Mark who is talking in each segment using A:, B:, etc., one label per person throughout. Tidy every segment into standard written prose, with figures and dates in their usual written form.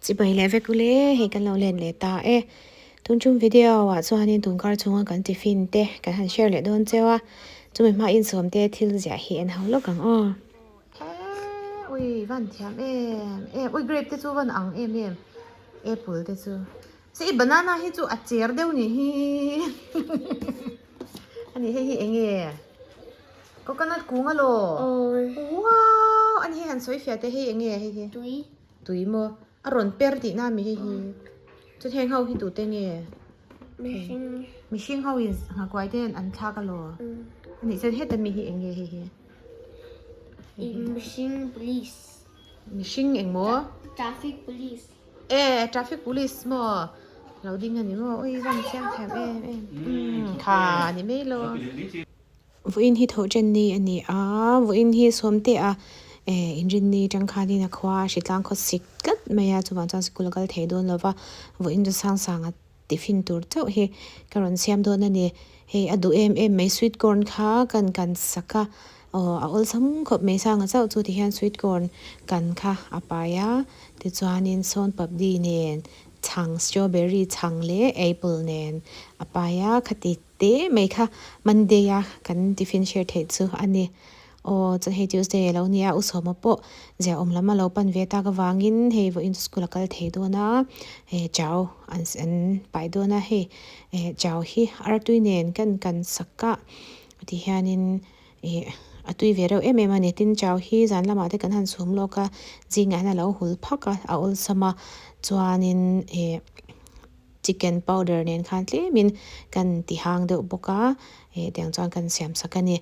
A: Chibai leh vek ule, hei kan lo len leh ta e. Tun chung video ah chuanin tunkar chhunga kan tiffin te kan han share leh dawn cheu a, chumi hma insawm te thil ziah hi en ho lawk ang aw. He ui van thiam em em ui grape te chu van ang em em apple te chu se i banana hi chu a cher deuh nih hi ani hei hi eng nge coconut kung alaw wow ani hei han sawi fiah teh hei eng nge hei hi
B: tui
A: tui maw a rawn per tihna ami hei hi chuan heng ho hi tute nge
B: mihring
A: mihring ho in nghakuai te an thlak alaw anih chuan heta mi hi eng nge hei hi.
B: Mihring police.
A: Mihring eng maw?
B: Traffic police.
A: E traffic police maw? Lo ding a ni maw? Ui van chiang thiam em em. Umm kha a ni mai lo. Vawiin hi tho chen ni a ni a, vawiin hi sawmte a e inrinni tangkhanin a khua a hritlang khaw sik tlat mai a, chuvang chuan sikul a kal thei dawn lo va, vawiin chu sang sang a Tiffin tur chauh hi ka rawn siam dawn a ni. Hei a duh em em mai sweet corn kha kan kan sak a, aw a awlsam khawp mai sanga chauh chu tihian sweet corn kan kha a pai a, tichuanin sawn papdi nen chhang strawberry chhang leh apple nen a pai a, khati te mai kha Monday a kan tiffin share theih chu a ni. Aw chuan hei Tuesday a lo nia u Sawma pawh zia awm lam a lo pan ve tak avangin hei vawiin chu school a kal thei dawn a eh chau an an pai dawn a hei eh chau hi artui nen kan kan sak a ti hianin ih a tui ve reuh em em a ni tin chau hi zan lamah te kan han chhum lawk a zingah hian a lo hul phak a a awlsam a chuanin ih. Chicken powder nen khan tlemin kan ti hang deuh bawk a, eh tiang chuan kan siam sak a ni.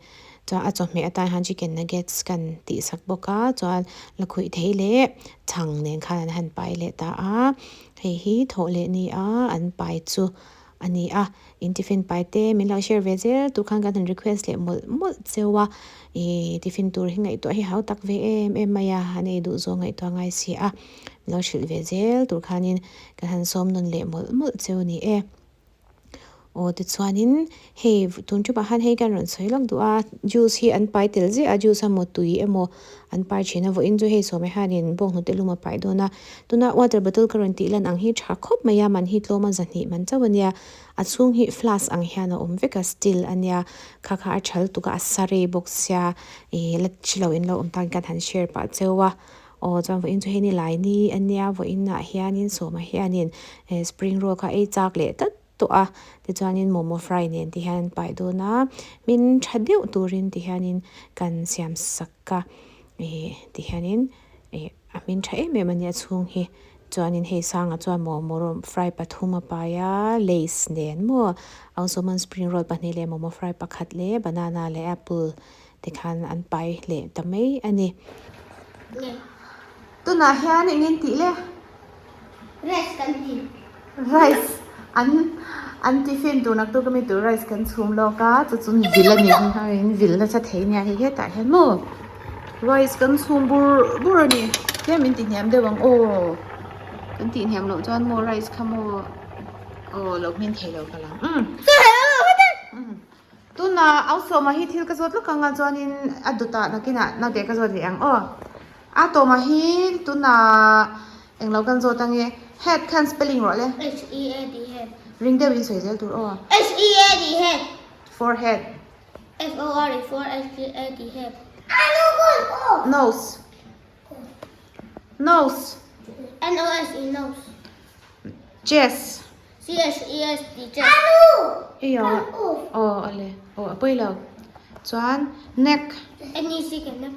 A: Chuan a chawhmeh atan hian chicken nuggets kan tih sak bawk a, chuan lakhuih thei leh chhang nen khan an han pai leh ta a, hei hi thawh leh ni a an pai chu a ni a. In tiffin pai te min lo share ve zel tur khan kan han request leh mawlh mawlh cheu a, ih tiffin tur hi ngaihtuah hi hau tak ve em em mai a, an ei duh zawng ngaihtuah ngai si a. Lo hrilh ve zel tur khanin kan han sawm nawn leh mawlh mawlh cheu a ni e. Aw tichuanin hei tun tupah khan hei kan rawn sawi lawk duh a, juice hi an pai tel ziah a, juice emaw tui emaw an pai thin a, vawiin chu hei sawmah hianin bawnghnute lum a pai dawn a, tuna water bottle ka rawn tih lan ang hi tha khawp mai a, man hi tlawm a zahnih man chauh a nia, a chhung hi flask ang hian a awm vek a, steel a nia, kha kha a thal tuk a, a sa rei bawk sia, ih la chilo in lo awm tan khan han share pah cheu a. Aw chuan vawiin chu hei ni lai ni a nia vawiin ah hianin sawmah hianin eh spring roll kha ei chak leh tlat tawh a tichuanin momo fry nen ti hian an pai dawn a min tha deuh turin ti hianin kan siam sak a ih ti hianin ih a hmin tha em em a nia chhung hi chuanin hei sangah chuan momo fry pathum a pai a lace nen maw ang sawman spring roll pahnih leh momo fry pakhat leh banana leh apple Tikhan an pai leh ta mai a ni. Tunah hian eng in tih le?
B: Rice kan ti.
A: Rice an an tiffin tur naktuk ami tur rice kan chhum lawk a chu chu vil a ni in vil nasa thei nia hei hetah hian maw rice kan chhum bur bur a ni tlem in ti hniam deuh ang aw kan tih hniam loh chuan maw rice kha maw aw lo hmin thei lo ka lang umm. Tuna Ausawma hi thil ka zawt lawk ang a chuanin a dawtah nakinah naute ka zawt leh ang aw. A tawma hi tuna englo kan zawt ange head khan spelling rawh le.
B: H E A D head.
A: Ring deuhin sawi zel tur aw.
B: H E A D head.
A: Forehead.
B: F O R E for H E A D head.
A: Nose. Nose.
B: N O S E nose.
A: Chest.
B: C H E S T chest.
A: Eia aw ale aw a pawi lo chuan neck.
B: N E C K neck.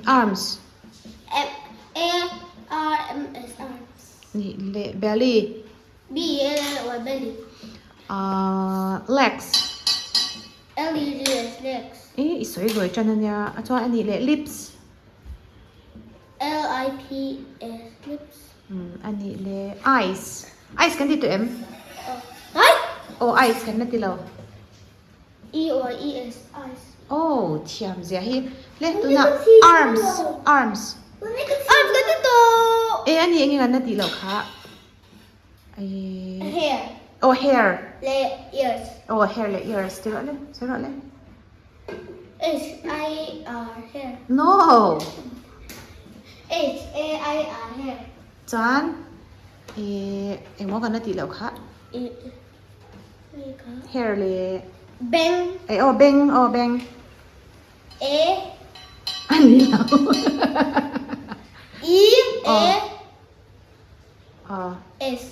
A: Arms.
B: M A R M S arms.
A: Nih leh belly.
B: B E L L Y belly.
A: Legs.
B: L E G S legs.
A: I i sawi zawi tan ania a chuan anih leh lips.
B: L I P S lips.
A: A nih leh eyes. Eyes kan ti tawh em? Aw eyes kan la ti lo.
B: E O I S eyes.
A: Aw thiam zia hi. Le tunah arms arms.
B: Arms kan ti tawh.
A: E a nih eng nge kan la tih loh kha.
B: Hair.
A: Aw hair.
B: Le ears.
A: Aw hair leh ears ti rawh le sawi rawh le.
B: H I R hair.
A: No.
B: H A I R hair.
A: Chuan ih engmaw kan la tih loh kha. Hair leh.
B: Beng.
A: Eh aw beng aw beng.
B: E.
A: A ni lo.
B: E A.
A: Aw.
B: S.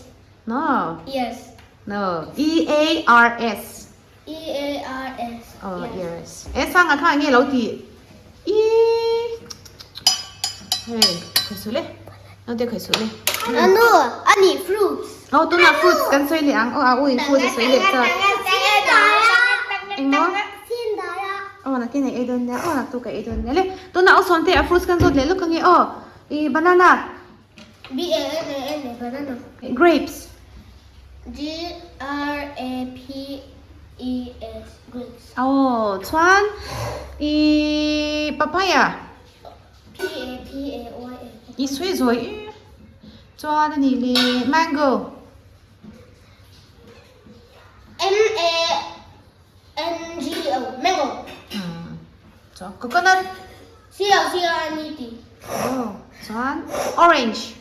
A: No.
B: Yes.
A: No. E A R S.
B: E A R S.
A: Aw ears. E sanga kha nge lo tih. E. Hei khawi suh le. Naute khawi suh le.
B: Anu ani fruits.
A: Aw tunah fruits kan sawi leh ang. Aw a u in fruits a sawi leh chak. Engmaw? Aw nakin a ei dawn nia. Aw naktuk a ei dawn nia le. Tunah aw sawmte a fruits kan zawt leh lawk ange aw. I banana.
B: B A N A N A banana.
A: Grapes.
B: G R A P E S grapes.
A: Aw chuan i papaya.
B: P A P A Y A.
A: I sawi zawi e. Chuan a nih le mango.
B: M A N G O mango.
A: Chuan coconut.
B: C O C O N U T.
A: Oh, chuan orange.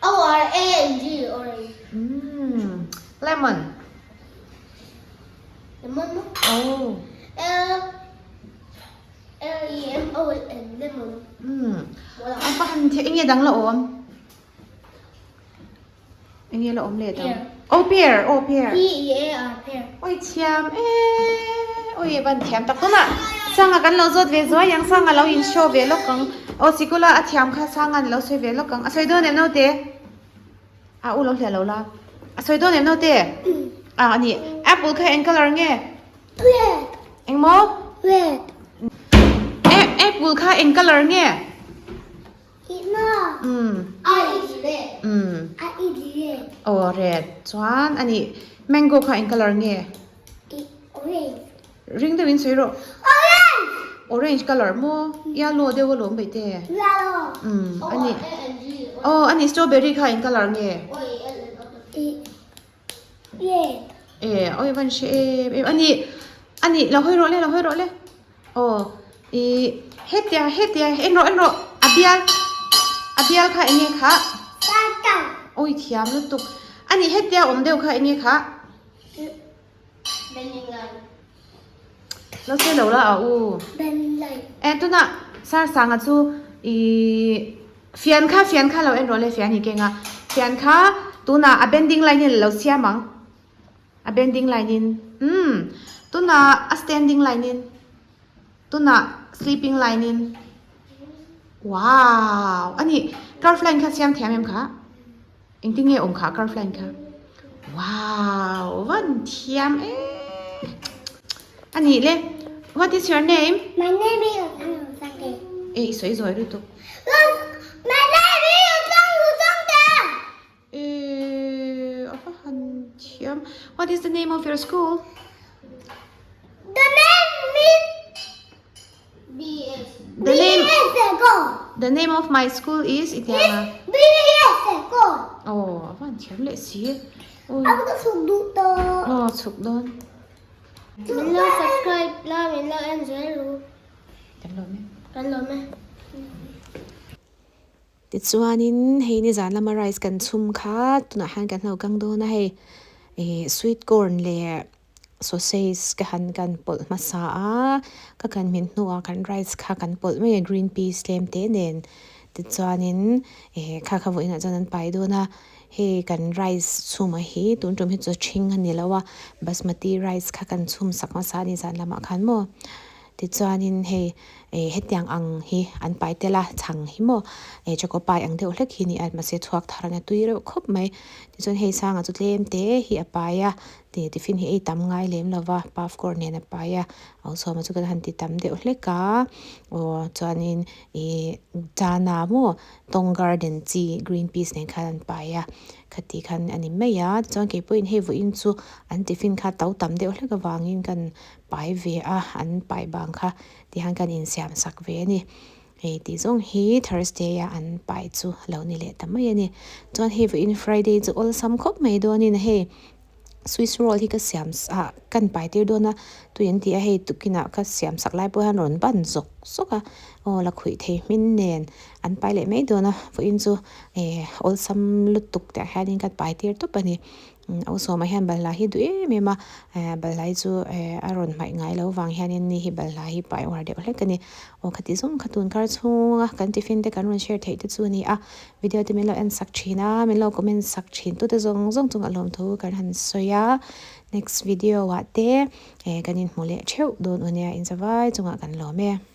B: O R A N G orange.
A: Lemon.
B: Lemon maw?
A: Oh.
B: L L E M O N lemon.
A: A va han thei enge dang la awm? Enge la awm leh dang? Oh pear, oh pear.
B: P E A R pear.
A: Oi thiam e oi van thiam tak tunah sanga kan lo zawt ve zuai ang sanga lo in show ve lawk ang aw sikula a thiam kha sanga an lo sawi ve lawk ang a sawi dawn em naute a u lo hliah lo la a sawi dawn em naute a ani apple kha eng colour nge
B: red
A: engmaw
B: red
A: apple kha eng colour nge Aw red chuan a nih mango kha eng colour nge? Ring deuhin sawi rawh. Orange colour maw? Yellow deuh alawm bei te. A nih aw a nih strawberry kha eng colour nge? E awi van hre em em a nih a nih lo hawi rawh le lo hawi rawh le aw ih hetia hetia en rawh en rawh a bial a bial kha eng nge kha awi thiam lutuk a nih hetia awm deuh kha eng nge kha lo sawi lo la a u e tunah sar sanga chu ih fian kha fian kha lo en rawh le fian hi keng a fian kha tunah a bending line in lo siam ang a bending line in umm tunah a standing line in tunah sleeping line in wow a nih curve line kha siam thiam em kha. Engtin nge awm kha curve line kha? Wow, van thiam e. A nih le, what is your name?
B: My name is Sangte.
A: E, i sawi zawi lutuk.
B: My name is Sangte.
A: E, a va han thiam. What is the name of your school?
B: The name is
A: The name The name of my school is i tiang a. Aw a van thiam leh si. Ui. Aw chhuk dawn.
B: Min lo subscribe la min lo en zel ru.
A: Kan lawm e.
B: Kan lawm e.
A: Tichuanin hei nizan lama rice kan chhum kha tunah hian kan hlo kang dawn a hei ih sweet corn leh sausage ka han kan pawlh hmasa a ka kan hmin hnuah kan rice kha kan pawlh mai a green peas tlem te nen tichuanin eh kha kha vawiinah chuan an pai dawn a hei kan rice chhum a hi tun tum hi chu ṭhing a ni lo a basmati rice kha kan chhum sak hmasa a ni zan lamah khan maw tichuanin hei eh hetiang ang hi an pai tel a chhang hi maw eh choco pie ang deuh hlek hi a ni a mahse chhuak thar a tui reuh khawp mai tichuan hei sangah chu tlem te hi a pai a. Tih tiffin hi ei tam ngai lem lo va puffcorn nen a pai a au sawma chu kan han ti tam deuh hlek a aw chuanin ih chana maw tawng garden chi green peas nen khan an pai a khati khan a ni mai a tichuan kei pawhin hei vawiin chu an tiffin kha to tam deuh hlek avangin kan pai ve a an pai bang kha tihian kan insiam sak ve a ni. Hei tih zawng hi Thursday a an pai chu lo ni leh ta mai a ni. Chuan hei vawiin Friday chu awlsam khawp mai dawnin hei Swiss roll hi ka siam ah kan pai tir dawn a tui an ti a hei tukinah ka siam sak lai pawh hian rawn ban zawk sawk a aw lakhuih thei hmin nen an pai leh mai dawn a vawiin chu eh awlsam lutuk tah hianin ka pai tir tawp a ni au sawmah hian balhla hi duh em em a eh balhla hi chu eh a rawn hmaih ngai loh vang hianin ni hi balhla hi pai uar deuh hlek a ni aw khati zawng kha tun kar chhunga kan tiffin te kan rawn share theih te chu a ni a video te min lo en sak thin a min lo comment sak thin tute zawng zawng chungah lawmthu kan han sawi a next video ah te eh kan inhmu leh theuh dawn u nia inzavai chungah kan lawm e.